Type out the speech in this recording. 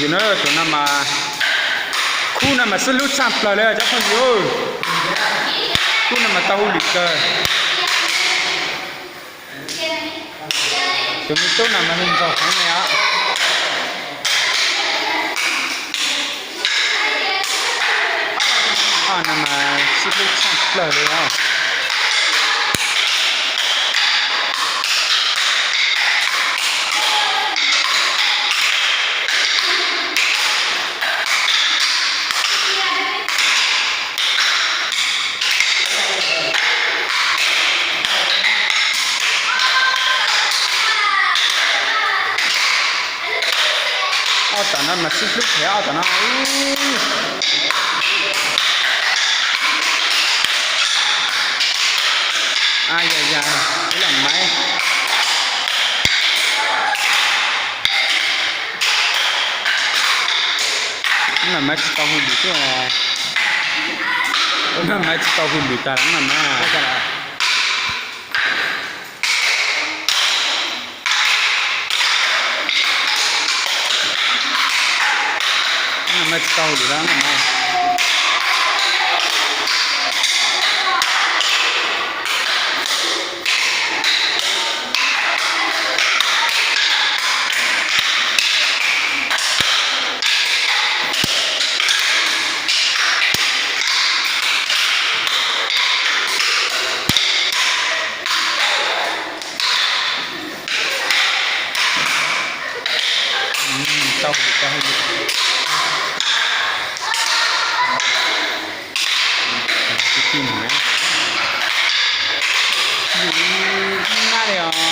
Tus no, tus no mas, khub no mas xib hlub tshaj plaws li cov phooj ywg. Khub no mas tau hauj lwm kawg. Tus me tub no mas hu Ntxaug Hmoob li os. Ob no mas xib hlub tshaj plaws li os. Ob tom no mas xib hlub thiab ob tom no. Aya ya, ib los maiv. Ib los maiv tsis tau hauj lwm thiab. Ib los maiv tsis tau hauj lwm tas los ib los maiv. Ib los maiv tsis tau hauj lwm lawm no. Tau, tau. Ib na li os.